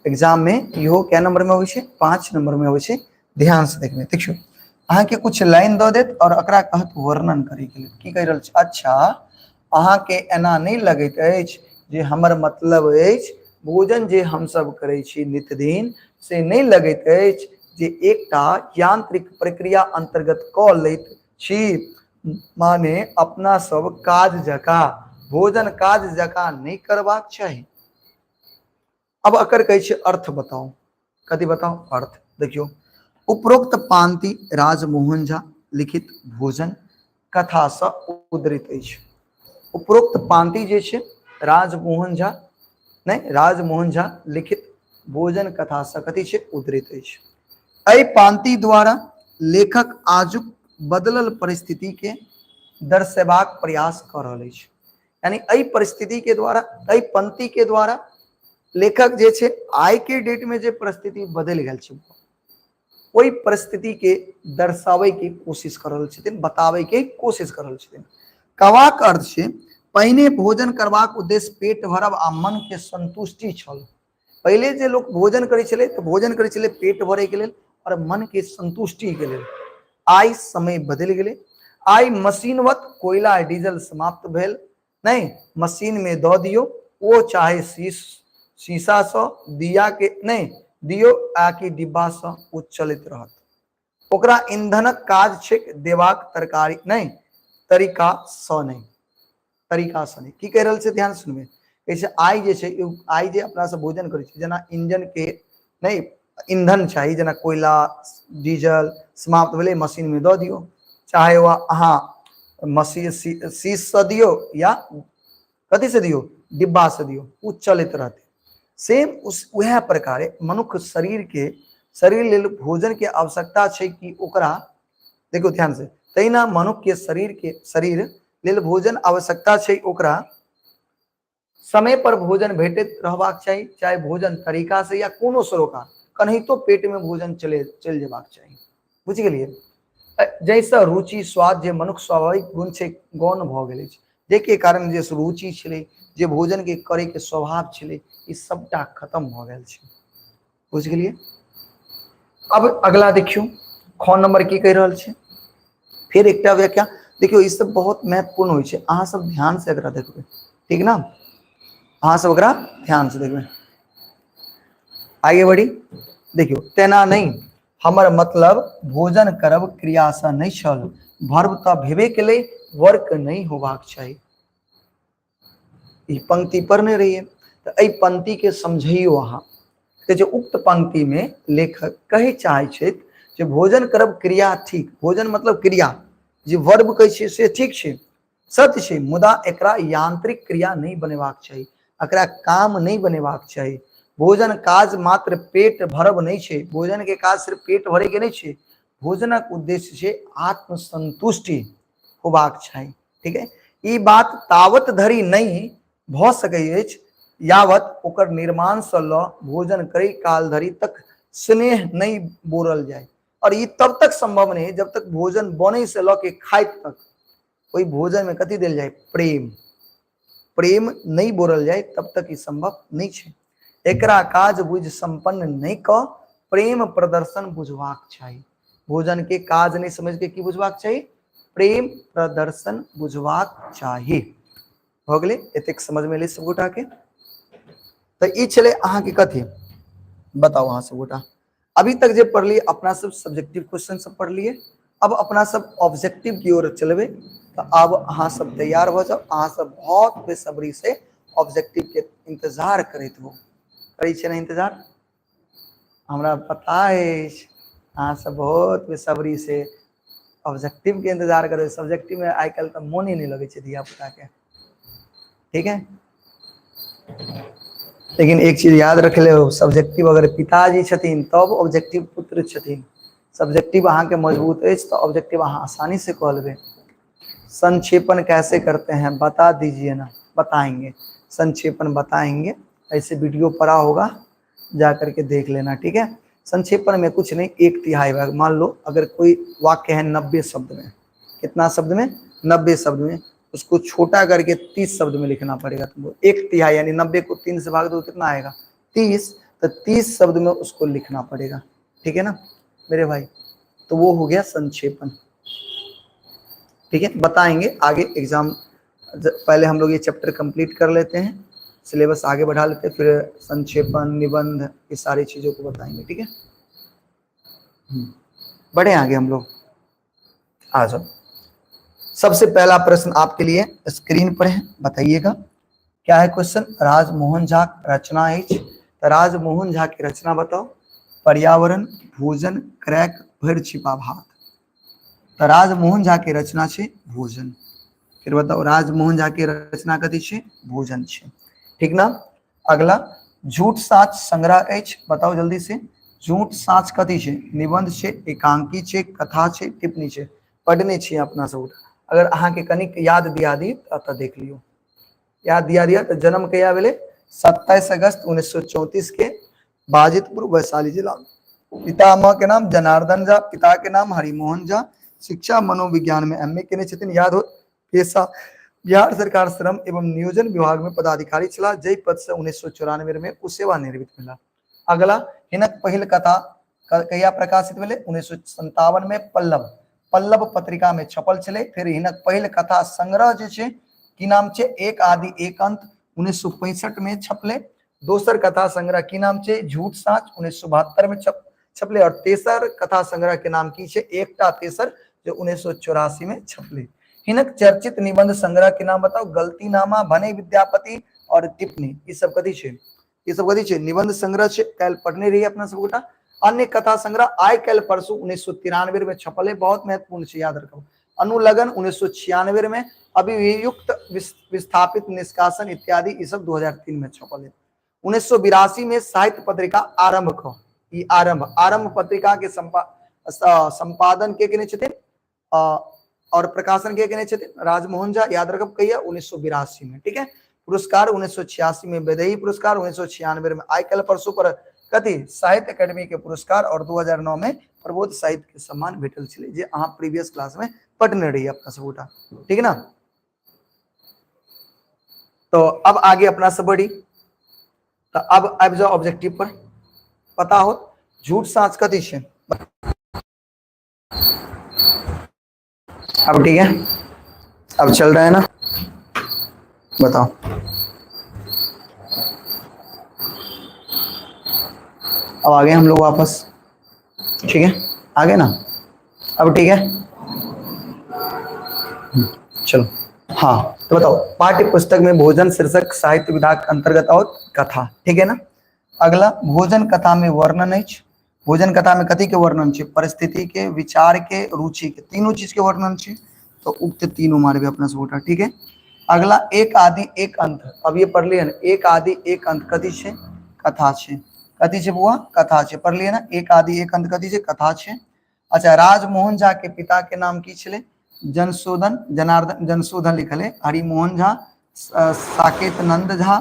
एग्जाम में इहो कै नंबर में अबै छै? 5 नंबर में अबै छै। ध्यान से देखबै। देखियो, अहाँके कुछ लाइन दऽ देत और एकरा कहत वर्णन करे के लेल। की कहि रहल छै? अच्छा, अहाँके एना नहि लगैत अछि जे हमर मतलब अछि भोजन जे हमसब करै छी नित दिन, से नहि लगैत अछि जे एकटा यांत्रिक प्रक्रिया अंतर्गत कऽ लैत छी? माने अपना सब काज जकाँ भोजन काज जकाँ नहि करबाक चाही। अब अकर कहै छै अर्थ बताउ। कथी बताउ? अर्थ। देखियौ, उपरोक्त पांति राजमोहन झा लिखित भोजन कथासँ उद्धृत अछि। उपरोक्त पांति जे छै राजमोहन झा नहि, राजमोहन झा लिखित भोजन कथासँ कथी छै? उद्धृत अछि। एहि पांति द्वारा लेखक आजुक बदलल परिस्थिति के दर्शेबाक प्रयास कऽ रहल अछि। यानी एहि परिस्थिति के द्वारा, एहि पंक्ति के द्वारा लेखक जे छै आइ के डेट में जे परिस्थिति बदलि गेल छै, ओहि परिस्थिति के दर्शाबै के कोशिश कर रहल छथिन, बताबै के कोशिश कर रहल छथिन। कहबाक अर्थ छै, पहिने भोजन करबाक उद्देश्य पेट भरब आ मन के संतुष्टि छल। पहिले जे लोक भोजन करै छलै तऽ भोजन करै छलै पेट भरैके लेल आओर मनके संतुष्टिके लेल। आइ समय बदलि गेलै। आइ मशीनवत कोयला डीजल समाप्त भेल नहि, मशीनमे दऽ दियौ, ओ चाहे शीशासँ दिया के नहि दियौ आ कि डिब्बासँ, ओ चलैत रहत। ओकरा ईंधनक काज छै देबाक तरकारी नहि, तरीकासँ नहि, तरीकासँ नहि। की कहि रहल छै? ध्यान सुनबै। कहै छै आइ जे छै, आइ जे अपना सब भोजन करै छी, जेना इंजन के नहि ईंधन चाही, जेना कोयला डीजल समाप्त भेलै, मशीनमे दऽ दियौ, चाहे ओ अहाँ मशीन शीशसँ दियौ या कथीसँ दियौ, डिब्बासँ दियौ, ओ चलैत रहतै। सेम उस वएह प्रकारे मनुष्य शरीर के शरीर लेल भोजन के आवश्यकता छै कि ओकरा देखियौ ध्यान से, तहिना मनुष्य के शरीर के शरीर लेल भोजन आवश्यकता छै, ओकरा समय पर भोजन भेटैत रहबाक चाही, चाहे भोजन तरीका से या कोनो सरोकार, कनाहितो पेट में भोजन चले चलि जेबाक चाही। बुझि गेलियै? जाहिसँ रुचि स्वाद जे मनुष्य स्वाभाविक गुण छै गौण भऽ गेल अछि, जाहिके कारण जे रुचि छलै, जे भोजनके करैके स्वभाव छलै, ई सबटा खत्म भऽ गेल छै। बुझि गेलियै? अब अगला देखियौ, ख नंबर की कहि रहल छै। फेर एकटा व्याख्या देखियौ, ई सब बहुत महत्वपूर्ण होइ छै, अहाँ सब ध्यान से एकरा देखबै, ठीक ना? अहाँ सब एकरा ध्यान से देखबै। आगे बढ़ी। देखियौ, तेना नहि, हमर मतलब भोजन करब क्रियासँ नहि छल, भर्व तऽ भेबे केलै, वर्क नहि होबाक चाही। ई पंक्ति पर नहि रहिए तऽ एहि पंक्ति के समझैयो अहाँ। कहै छै उक्त पंक्ति में लेखक कहै चाहै छथि जे भोजन करब क्रिया ठीक, भोजन मतलब क्रिया, जे वर्ब कहै छियै से ठीक छै, सत्य छै, मुदा एकरा यांत्रिक क्रिया नहि बनेबाक चाही, एकरा काम नहि बनेबाक चाही। भोजन काज मात्र पेट भरब नहि छै, भोजन के काज सिर्फ पेट भरे के नहि छै, भोजनक उद्देश्य छै आत्मसंतुष्टि होबाक चाही। ठीक है, ई बात तावत धरि नहि भऽ सकै अछि यावत ओकर निर्माण से लऽ भोजन करै काल धरि तक स्नेह नहि बोरल जाय। और ई तब तक संभव नहीं जब तक भोजन बने से लऽ के खाइत तक ओहि भोजन में कथी देल जाय? प्रेम। प्रेम नहीं बोरल जाय तब तक ई संभव नहीं छै। एकरा काज बुझि संपन्न नहीं कऽ प्रेम प्रदर्शन बुझबाक चाही। भोजन के काज नहीं समझ के की बुझबाक चाही? प्रेम प्रदर्शन बुझबाक चाही। भऽ गेलै? एतेक समझ में एलै सब गोटा के? तऽ ई छलै अहाँके कथी? बताउ अहाँ सब गोटा, अभी तक जे पढ़लिए अपना सब सब्जेक्टिव क्वेश्चन सब पढ़लिए, अब अपना सब ऑब्जेक्टिव की ओर चलबे। तो अब अहाँ सब तैयार हो जाओ, अहाँ सब बहुत बेसब्री से ऑब्जेक्टिव के इंतजार करैत हो। करै छियै ने इंतजार? हमरा पता अछि अहाँ सब बहुत बेसब्री से ऑब्जेक्टिव के इंतजार करै। सब्जेक्टिव में आइ काल्हि तऽ मोने नहि लगै छै धिया पुता के, ठीक है? लेकिन एक चीज याद रख ले, सब्जेक्टिव अगर पिताजी छथिन तब ऑब्जेक्टिव पुत्र छथिन। सब्जेक्टिव अहाँके मजबूत अछि तऽ ऑब्जेक्टिव अहाँ आसानी से कऽ लेबै। संक्षेपण कैसे करते हैं बता दीजिए ना। बताएंगे, संक्षेपण बताएंगे, ऐसे वीडियो पड़ा होगा, जा करके देख लेना, ठीक है। संक्षेपण में कुछ नहीं, 1/3 भाग। मान लो अगर कोई वाक्य है 90 शब्द में, कितना शब्द में, 90 शब्द में, उसको छोटा करके 30 शब्द में लिखना पड़ेगा तुमको। 1/3 यानी 90 को 3 से भाग दो कितना आएगा, 30, तो 30 शब्द में उसको लिखना पड़ेगा, ठीक है ना मेरे भाई। तो वो हो गया संक्षेपण, ठीक है। बताएंगे आगे एग्जाम, पहले हम लोग ये चैप्टर कंप्लीट कर लेते हैं, सिलेबस आगे बढ़ा लेते हैं, फिर संक्षेपण, निबंध, ये सारी चीजों को बताएंगे, ठीक है। बढ़े आगे हम लोग, आ जाओ। सबसे पहला प्रश्न आपके लिए स्क्रीन पर है, बताइएगा क्या है क्वेश्चन। राजमोहन झा रचना है, तो राजमोहन झा की रचना बताओ। पर्यावरण, भोजन, क्रैक, भर छिपा भात। तो राजमोहन झा की रचना छे भोजन। फिर बताओ राजमोहन झा की रचना कथी छे, भोजन छे, ठीक ना। अगला, झूठ साच संग्रह अछि, बताओ जल्दी से। झूठ साच कथी छे, निबंध छे, एकांकी छे, कथा छे, टिप्पणी छे। पढ़ने छियै अपना सब। अगर अहाँ के कनिक याद दिया दी तो देख लियो, याद दिया दिया। तो जन्म कहिया भेलै, 27 अगस्त 1934 के, बाजितपुर वैशाली जिला। पितामह के नाम जनार्दन झा, पिता के नाम हरिमोहन झा। शिक्षा मनोविज्ञान में एम ए केने छथिन, याद हो। पेशा बिहार सरकार श्रम एवं नियोजन विभाग में पदाधिकारी छलाह, जाहि पद से 1994 में ओ सेवानिवृत्त भेला। अगला, हिनक पहिल कथा कहिया प्रकाशित भेलै, 1957 में पल्लव, पल्लव पत्रिका में छपल छलै। फिर हिनक पहिल कथा संग्रह जे छै की नाम छै, एक आदि एक अंत, 1965 में छपले। दोसर कथा संग्रह की नाम छै, झूठ साँच, 1972 में छपले। और तेसर कथा संग्रह के नाम की छै, एकटा तेसर, जो 1984 में छपले। हिनक चर्चित निबंध संग्रह के नाम बताओ, गलतीनामा, भने विद्यापति और टिप्पणी। ई सब कथी छै, ई सब कथी छै, निबंध संग्रह छै। काल्हि पढ़ने रहिए अपना सब गोटा। अन्य कथा संग्रह आइ काल्हि परसू 1993 में छपल है, बहुत महत्वपूर्ण छै, याद रखब। अनुलगन 1996 में, अभियुक्त विस्थापित निष्कासन इत्यादि, ई सब 2003 में छपल है। 1982 में साहित्य पत्रिका आरंभ क, ई आरंभ, आरंभ पत्रिका के संपादन के केने छथिन और प्रकाशन के केने छथिन, राजमोहन झा, याद रखब कहिया, 1982 में, ठीक है। पुरस्कार 1986 में वैदेही पुरस्कार, 1996 में आइ काल्हि परसू पर कथी साहित्य अकेडमी के पुरस्कार और 2009 में प्रबोध साहित्य के सम्मान भेटल छलै, जे अहाँ प्रीवियस क्लास में पढ़ने रहिए अपना सब गोटा, ठीक है ना। तो अब आगे अपना सब बढ़ी, तो अब आबि जाओ ऑब्जेक्टिव पर। पता हो झूठ साँच कथी छै, अब ठीक है, अब चल रहा है ना, बताओ। अब आ गए हम लोग वापस, ठीक है, आ गए ना, अब ठीक है, चलो। हाँ तो बताओ, पाठ्य पुस्तक में भोजन शीर्षक साहित्य विभाग अंतर्गत और कथा, ठीक है ना। अगला, भोजन कथा में वर्णन अछि, भोजन कथा में कथी के वर्णन छै, परिस्थिति के, विचार के, रुचि के, तीनों चीज के वर्णन छै, तो उक्त तीनों मारबे अपना सब गोटा, ठीक है। अगला, एक आदि एक अंत, अब ये पढ़ लिए ना, एक आदि एक अंत कथी छै, कथा छै, कथी छै बुआ, कथा छै, पढ़ लिए ना, एक आदि एक अंत कथी छै, कथा छै। अच्छा, राजमोहन झा के पिता के नाम की छलै, जनशोधन, जनार्दन, जनशोधन लिखल है, हरिमोहन झा, साकेत नंद झा,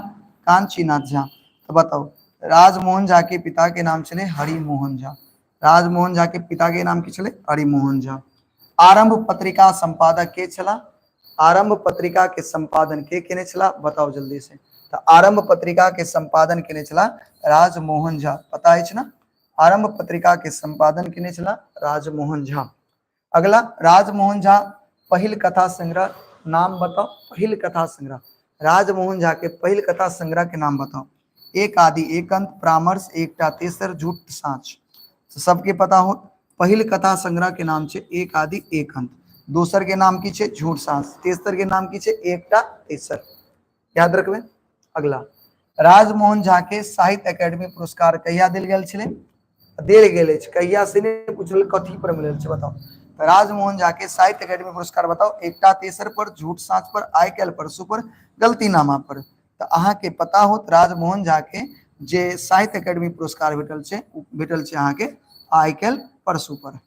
कांचीनाथ झा। तो बताओ राजमोहन झा के पिता के नाम छलै हरिमोहन झा, राजमोहन झा के पिता के नाम की छलै, हरिमोहन झा। आरंभ पत्रिका संपादक के छला, आरंभ पत्रिका के संपादन के केने छला, बताओ जल्दी से। तो आरंभ पत्रिका के संपादन केने छला राजमोहन झा, पता अछि ना, आरंभ पत्रिका के संपादन केने छला राजमोहन झा। अगला, राजमोहन झा पहिल कथा संग्रह नाम बताओ, पहिल कथा संग्रह राजमोहन झा के पहिल कथा संग्रह के नाम बताओ। एक आदि एक अंत, परामर्श, एकटा तेसर, झूठ साँच। तो सबके पता हो पहिल कथा संग्रह के नाम छे एक आदि एक अंत, दोसर के नाम की छे झूठ साँच, तेसर के नाम की छे एकटा तेसर, याद रखबे। अगला, राजमोहन झा के साहित्य अकेडमी पुरस्कार कहिया देल गेल छलै, देल गेल अछि, कहिया से नहीं पूछल, कथी पर मिलल छै बताओ। तो राजमोहन झा के साहित्य अकेडमी पुरस्कार बताओ, एकटा तेसर पर, झूठ साँच पर, आइ काल्हि परसू पर, गलतीनामा पर। तो अहाँ के पता होत राजमोहन झा के जे साहित्य अकेडमी पुरस्कार भेटल छै, उ भेटल छै अहाँ के आइ काल्हि परसू पर।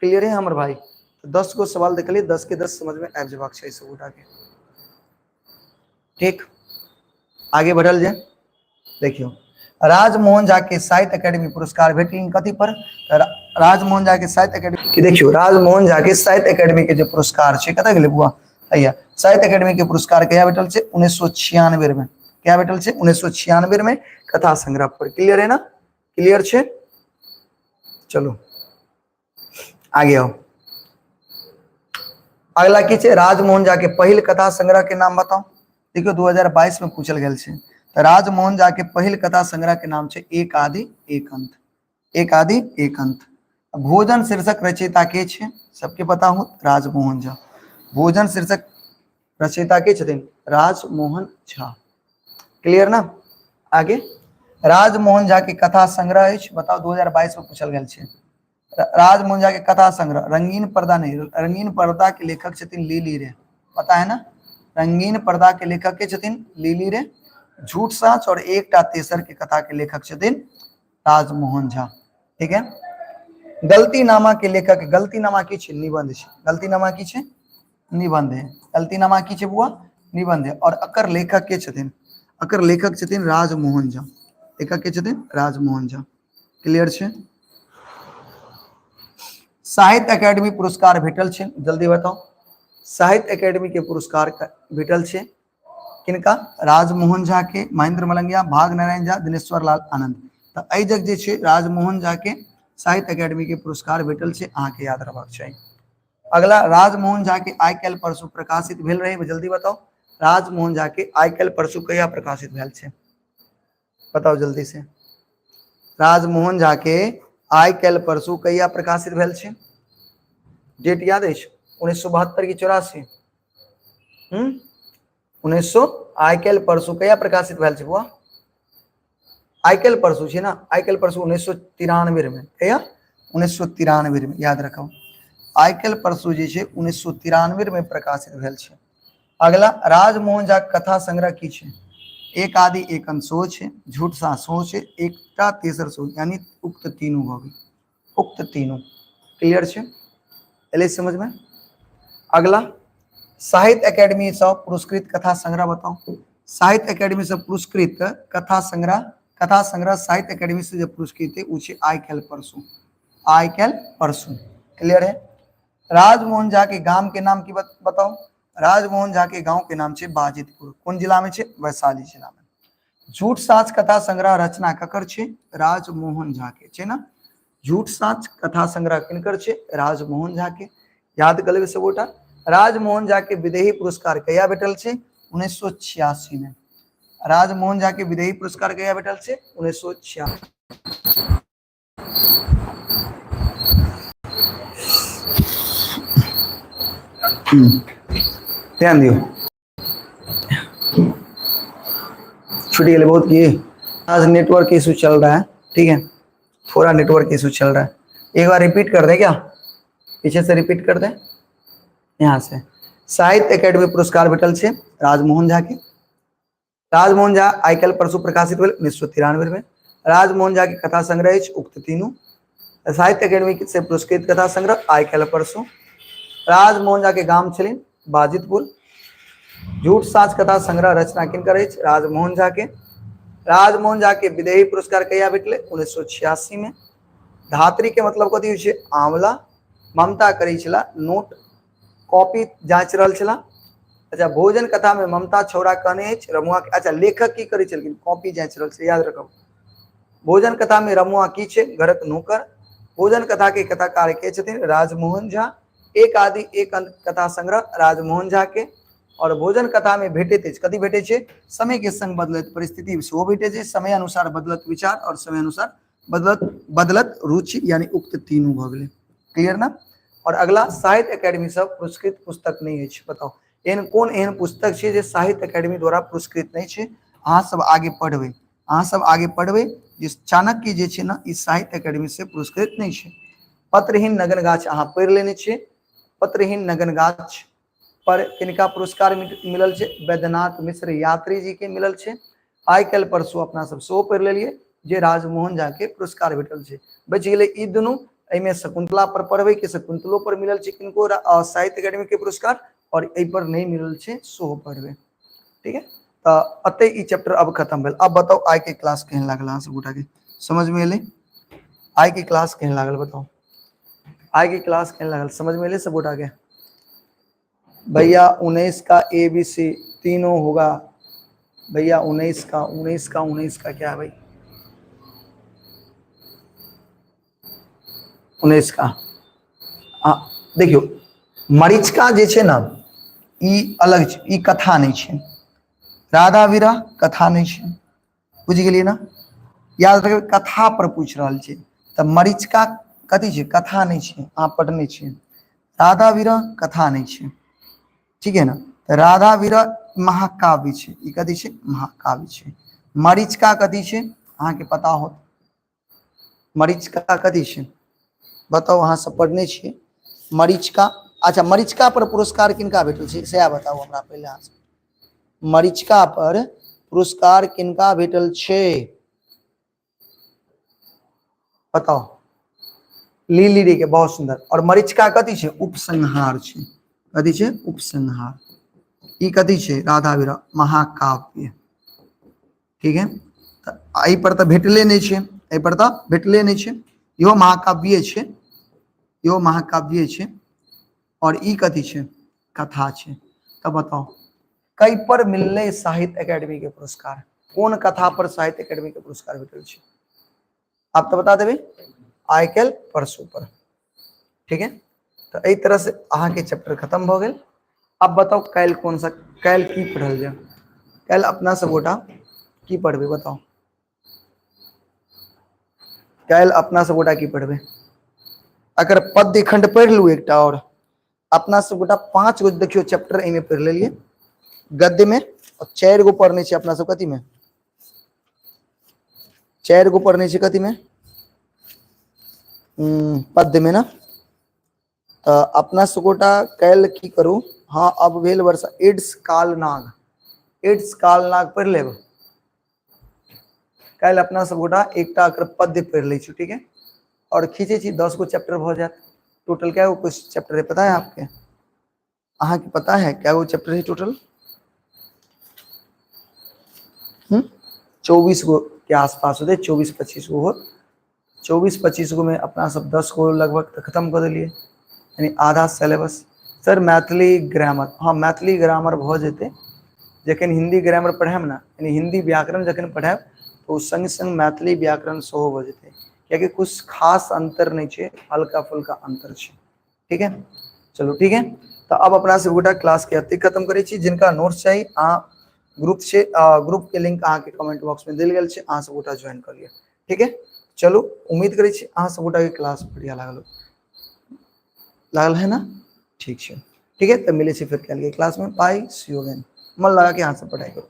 क्लियर है हमर भाई? तो 10 गो सवाल देखलिए, 10 के 10 समझ में आबि जेबाक छै सब गोटा के। ठीक, आगे बढ़ल जाए। देखियो, राजमोहन झा के साहित्य अकेडमी पुरस्कार भेटलनि कथी पर? तऽ राजमोहन झा के साहित्य अकेडमी के देखियौ, राजमोहन झा के साहित्य अकेडमी के जे पुरस्कार छै, कतऽ गेलै बुआ? हैया, साहित्य अकेडमी के पुरस्कार कहिया भेटल छै? 1996 में। कहिया भेटल छै? 1996 में, कथा संग्रह पर। क्लियर है ना? क्लियर छै? चलो आगे आओ। अगला की छै? राजमोहन झा के पहिल कथा संग्रह के नाम बताओ। देखियो 2022 में पूछल गेल छै। तऽ राजमोहन झा के पहिल कथा संग्रह के नाम छै एक आदि एक अंत। एक आदि एक अंत। भोजन शीर्षक रचयिता के छै? सबके पता हो, राजमोहन झा। भोजन शीर्षक रचयिता के छथिन? राजमोहन झा। क्लियर ना? आगे, राजमोहन झा के कथा संग्रह अछि, बताओ, 2022 में पूछल गेल छै। राजमोहन झा के कथा संग्रह रंगीन पर्दा नहीं, रंगीन पर्दा के लेखक छथिन लिली रे, पता है ना? रंगीन पर्दा के लेखक के छथिन लिली रे। झूठ साँच और एकटा तेसर के कथा के लेखक छथिन राजमोहन झा। ठीक है। गलतीनामा के लेखक, गलतीनामा की छै? निबंध छै। गलतीनामा की छै? निबंध है। गलतीनामा की छै बुआ? निबंध है। और अकर लेखक के छथिन? अकर लेखक छथिन राजमोहन झा। लेखक के छथिन? राजमोहन झा। क्लियर छै? साहित्य अकेडमी पुरस्कार भेटल छै, जल्दी बताओ। साहित्य अकेडमी के पुरस्कार भेटल छै किनका? राजमोहन झा के, महेंद्र मलंगिया, भाग नारायण झा, दिनेश्वर लाल आनंद। तऽ एहि जग जे छै राजमोहन झा के साहित्य अकेडमी के पुरस्कार भेटल छै, अहाँके याद रखबाक चाही। अगला, राजमोहन झा के आइ काल्हि परसू प्रकाशित भेल रहे, जल्दी बताओ। राजमोहन झा के आइ काल्हि परसू कहिया प्रकाशित भेल छै? बताओ जल्दी से। राजमोहन झा के आइ काल्हि परसू कहिया प्रकाशित भेल छै? डेट याद अछि? 1972 की 84? 1900 आइ काल्हि परसू कहिया प्रकाशित भेल छै बुआ? आइ काल्हि परसू छै ना? आइ काल्हि परसू 1993 में। कहिया? 1993 में। याद रखब, आइ काल्हि परसू जे छै 1993 में प्रकाशित भेल छै। अगला, राजमोहन झा कथा संग्रह की छै? एक आदि एक अंश सेहो छै, झूठ सा सेहो छै, एकटा तेसर सेहो, यानी उक्त तीनू भऽ गेल। उक्त तीनू। क्लियर छै? एलै समझमे? अगला, साहित्य एकेडमी से पुरस्कृत कथा संग्रह बताओ। साहित्य एकेडमी से पुरस्कृत कथा संग्रह, कथा संग्रह साहित्य एकेडमी से जे पुरस्कृत है ओ छै आइ काल्हि परसू। आइ काल्हि परसू। क्लियर है? राजमोहन झा के गाम के नाम की बताओ। राजमोहन झा के गांव के नाम छै बाजितपुर। कोन जिला में छै? वैशाली जिला में। झूठ साच कथा संग्रह रचना ककर छै? राजमोहन झा के छै ना? झूठ साच कथा संग्रह किनकर छै? राजमोहन झा के। याद कर लेबै सबगोटा। राजमोहन झा के विदेही पुरस्कार कहिया भेटल छै? 1986 में। राजमोहन झा के विदेही पुरस्कार कहिया भेटल छै? 1986। ध्यान दियौ, छूट गेलै बहुत की आज नेटवर्क इशू चल रहा है। ठीक है, थोड़ा नेटवर्क इशू चल रहा है। एक बार रिपीट कर दे क्या? पीछे से रिपीट कर दे यहाँ से। साहित्य एकेडमी पुरस्कार भेटल छै राजमोहन झा के। राजमोहन झा आइ काल्हि परसू प्रकाशित भेल 1993 में। राजमोहन झा के कथा संग्रह अछि उक्त तीनू। साहित्य अकेडमी से पुरस्कृत कथा संग्रह आइ काल्हि परसू। राजमोहन झा के गाम छलनि बाजितपुर। झूठ साँच कथा संग्रह रचना किनकर अछि? राजमोहन झा के। राजमोहन झा के विदेही पुरस्कार कहिया भेटलै? 1986 में। धात्री के मतलब कथी होइ छै? आंवला। ममता करै छला नोट कॉपी जांच रहल छला। अच्छा, भोजन कथा में ममता छौड़ा कहने अछि रमुआ के। अच्छा, लेखक की करै छलखिन? कॉपी जांच रहल छै, याद रखब। भोजन कथा में रमुआ की छै? घरक नौकर। भोजन कथा के कथाकार के छथिन? राजमोहन झा। एक आदि एक अंत कथा संग्रह राजमोहन झा के। और भोजन कथा में भेटैत अछि, कथी भेटै छै? समय के संग बदलैत परिस्थिति सेहो भेटै छै, समय अनुसार बदलत विचार और समय अनुसार बदलत बदलत रुचि, यानी उक्त तीनू भऽ गेलै। क्लियर ना? और अगला, साहित्य अकेडमी से पुरस्कृत पुस्तक नहीं अछि, बताओ एहन कोन एहन पुस्तक छै जे साहित्य अकेडमी द्वारा पुरस्कृत नहीं छै? अहाँ सब आगे पढ़बै, अहाँ सब आगे पढ़बै जे चाणक्य जे छै ने, ई साहित्य अकेडमी से पुरस्कृत नहीं छै। पत्रहीन नगन गाछ अहाँ पढ़ि लेने छियै। पत्रहीन नगन गाछ पर किनका पुरस्कार मिलल छै? वैद्यनाथ मिश्र यात्री जी के मिलल छै। आइ काल्हि परसू अपना सब सेहो पढ़ि लेलियै जे राजमोहन झा के पुरस्कार भेटल छै। बचि गेलै ई दुनू। एहिमे शकुंतला पर पढ़बै कि शकुंतलो पर मिलल छै किनको साहित्य अकेडमी के पुरस्कार, और एहि पर नहि मिलल छै सेहो पढ़बै। ठीक है, तऽ एतै ई चैप्टर अब खत्म भेल। अब बताउ आइ के क्लास केहन लागल अहाँ सब गोटा के? समझ में एलै आइ के क्लास केहन लागल? बताउ आइ के क्लास केहन लागल? समझ में एलै सब गोटा के? भैया 19 का ए बी सी तीनों होगा। भैया 19 का, 19 का, 19 का क्या है भाई? 19 का। देखियौ मरीचिका जे छै ने ई अलग छै, ई कथा नहि छै। राधा विरह कथा नहि छै, बुझि गेलियै ने? याद रखबै कथा पर पूछि रहल छै तऽ मरीचिका कथी छै? कथा नहि छै, अहाँ पढ़ने छियै। राधा विरह कथा नहि छै, ठीक है ने? तऽ राधा विरह महाकाव्य छै, ई कथी छै? महाकाव्य छै। मरीचिका कथी छै अहाँके पता होत? मरीचिका कथी छै बताउ? अहाँ सब पढ़ने छियै मरीचिका। अच्छा, मरीचिका पर पुरस्कार किनका भेटल छै सएह बताउ हमरा पहिले अहाँ सब। मरीचिका पर पुरस्कार किनका भेटल छै बताउ? लिली रे के, बहुत सुंदर। और मरीचिका कथी छै? उपसंहार छै। कथी छै? उपसंहार। ई कथी छै? राधा विरह महाकाव्य, ठीक है? तऽ एहि पर तऽ भेटले नहि छै, एहि पर तऽ भेटले नहि छै। इहो महाकाव्ये छै, इहो महाकाव्ये छै। और ई कथी छै? कथा छै। तऽ बताउ कई पर मिललै साहित्य एकेडमी के पुरस्कार? कोन कथा पर साहित्य एकेडमी के पुरस्कार भेटल छै? आप तऽ बता देबै आइ काल्हि परसू पर, ठीक है? तऽ एहि तरह से अहाँके चैप्टर खत्म भऽ गेल। अब बताउ काल्हि कोन सा, काल्हि की पढ़ल जाय? काल्हि अपना सब गोटा की पढ़बै बताउ? काल्हि अपना सब गोटा की पढ़बै? अगर पद्य खंड पढ़ि लू एकटा और अपना सब गोटा 5 गो देखियौ चैप्टर एहिमे पढ़ि लेलियै गद्य में, और 4 गो पढ़ने छी अपना सब कथी में? 4 गो पढ़ने छी कथी में? पद्य में ना। तऽ अपना सब गोटा काल्हि की करू? हाँ, अब भेल वर्षा। एड्स काल नाग, एड्स काल नाग पढ़ि लेब काल्हि। अपना सब गोटा एकटा एकर पद्य पढ़ि लै छी, ठीक है? और खींचे छी 10 गो चैप्टर भऽ जायत टोटल। क्या गो कुछ चैप्टर है पता है आपके? अहाँके पता है क्या गो चैप्टर है टोटल? 24 गो के आसपास होते, 24-25 गो होत। 24-25 गो में अपना सब 10 गो लगभग तऽ खत्म कऽ देलियै, यानी आधा सिलेबस। Sir Maithili grammar? हाँ, मैथिली ग्रामर भऽ जेतै जखन हिंदी ग्रामर पढ़ायब ने, यानी हिंदी व्याकरण जखन पढ़ायब तऽ ओ संग संग मैथिली व्याकरण सेहो भऽ जेतै, कियाकि कुछ खास अंतर नहि छै, हल्का फुल्का अंतर छै, ठीक है? चलू ठीक है, तऽ अब अपना सब गोटा क्लास के अति खत्म करै छी। जिनका नोट्स चाही, अहाँ ग्रुप छै, ग्रुप के लिंक अहाँके कमेंट बॉक्स में देल गेल छै, अहाँ सब गोटा ज्वाइन कर लिअ, ठीक है? चलू, उम्मीद करै छी अहाँ सब गोटा के क्लास बढ़िया लागल लागल है ना? ठीक छै, ठीक है, तऽ मिलै छी फिर काल्हि के क्लास में। बाय, सी you again. मन लगा के अहाँ सब पढ़ाई करू।